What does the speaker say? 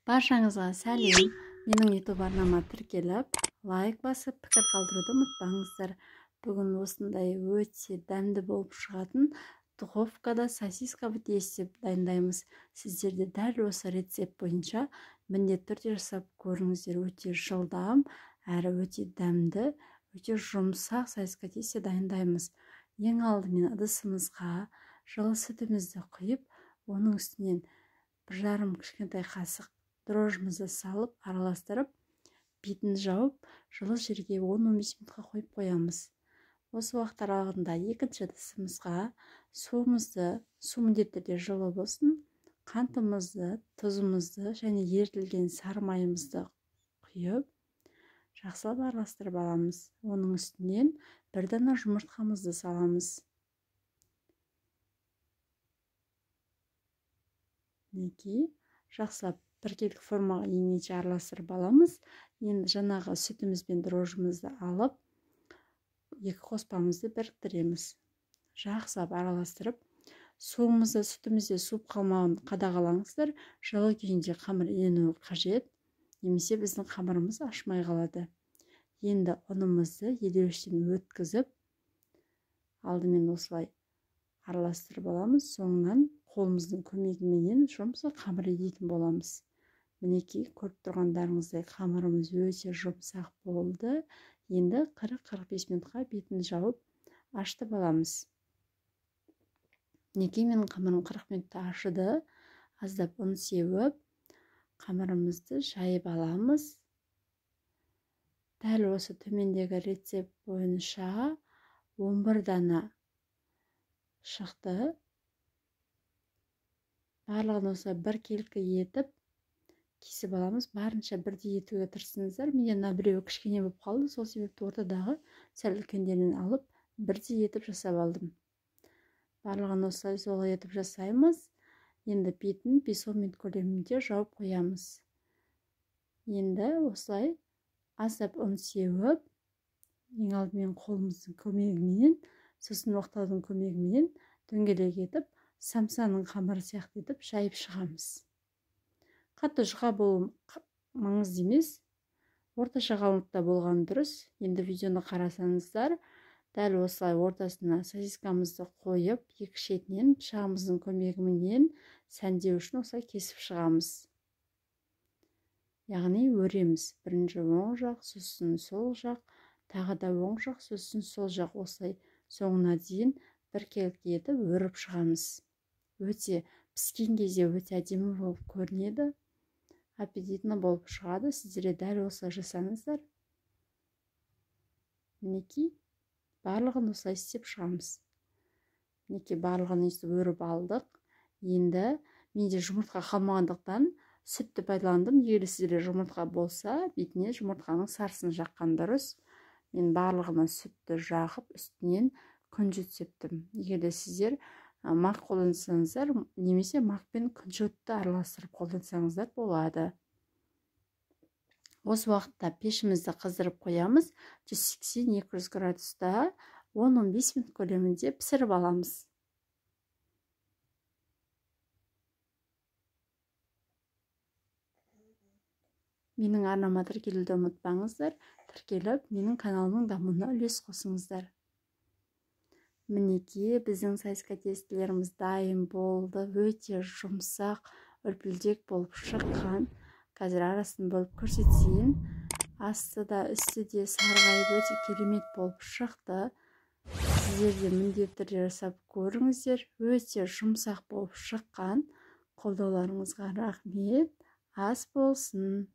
Баршаңызға сәлем. Менің YouTube арнама тіркеліп, лайк басып, пікір қалдыруды ұмытпаңыздар. Бүгін осындай өте дәмді болып шығатын духовкада сосиска в тесте дайындаймыз. Сіздер де дәл осы рецепт бойынша міндетті түрде жасап көріңіздер. Өте жылдам, әрі өте дәмді, өте жұмсақ сосиска тесте дайындаймыз. Ең алдымен ыдысымызға жылы сүтімізді құйып, оның үстінен 1,5 кішкентай қасық дрожжымызды салып, араластырып, бетін жауып, жылы жерге 10-15 минутқа қойып қоямыз. Осы уақыт аралығында екінші ыдысымызға суымызды, су міндетті түрде жылы болсын, қантымызды, тұзымызды және ерітілген сары майымызды құйып, жақсылап араластырып аламыз. Оның үстінен бір дана жұмыртқамызды саламыз. Мінекей, жақсылап біркелкі формаға енгенше араластырып аламыз. Енді жаңағы сүтіміз бен дрожжымызды алып, екі қоспамызды біріктіреміз. Жақсылап араластырып, суымызды, сүтімізде суып қалмауын қадағалаңыздар. Жылы күйінде қамыр иленуі қажет, немесе біздің қамырымыз ашмай қалады. Енді ұнымызды елеуіштен өткізіп, алдымен осылай араластырып аламыз. Соңынан қолымыздың көмегіменен жұмсақ қамыр илейтін боламыз. Мінекей, көріп тұрғандарыңыздай қамырымыз өте жұмсақ болды. Енді 40-45 минутқа бетін жауып ашытып аламыз. Мінекей, менің қамырым 40 минутта ашыды. Аздап ұн сеуіп, қамырымызды жайып аламыз. Дәл осы төмендегі рецепт бойынша 11 дана шықты. Барлығын осы біркелкі етіп кесіп аламыз. Барынша бірдей етуге тырысыңыздар. Менде мына біреуі кішкене болып қалды, сол себепті ортадағы сәл үлкендерінен алып бірдей етіп жасап алдым. Барлығын осылай солай етіп жасаймыз. Енді бетін 5-10 минут көлемінде жауып қоямыз. Енді осылай аздап ұн сеуіп, ең алдымен қолымыздың көмегіменен, сосын оқтаудың көмегіменен дөңгелек етіп, самсаның қамыры сияқты етіп жайып шығамыз. Қатты жұқа болу маңызды емес, орташа қалыңдықта болған дұрыс. Енді видеоны қарасаңыздар, дәл осылай ортасына сосискамызды қойып, екі шетінен пышағымыздың көмегіменен сәндеу үшін осылай кесіп шығамыз. Яғни өреміз. Бірінші оң жақ, сосын сол жақ, тағы да оң жақ, сосын сол жақ, осылай соңына дейін біркелкі етіп өріп шығамыз. Өте піскен кезде өте әдемі болып көрінеді, аппетитті болып шығады. Сіздер де дәл осылай жасаңыздар. Мінекей, барлығын осылай істеп шығамыз. Мінекей, барлығын өйстіп өріп алдық. Енді менде жұмыртқа қалмағандықтан сүтті пайдаландым. Егер сіздерде жұмыртқа болса, бетіне жұмыртқаның сарысын жаққан дұрыс. Мен барлығына сүтті жағып, үстінен күнжіт септім. Егер де сіздер мак қолдансаңыздар, немесе мак пен күнжітті араластырып қолдансаңыздар болады. Осы уақытта пешімізді қыздырып қоямыз. 180-200 градуста 10-15 минут көлемінде пісіріп аламыз. Менің арнама тіркелуді ұмытпаңыздар. Тіркеліп, менің каналымның дамуына үлес қосыңыздар. Мінекей, біздің сосиска тестілеріміз дайын болды. Өте жұмсақ, үлпілдек болып шыққан. Қазір арасын бөліп көрсетейін. Асты да, үсті де сарғайып өте керемет болып шықты. Сіздер де міндетті түрде жасап көріңіздер. Өте жұмсақ болып шыққан. Қолдауларыңызға рахмет. Ас болсын.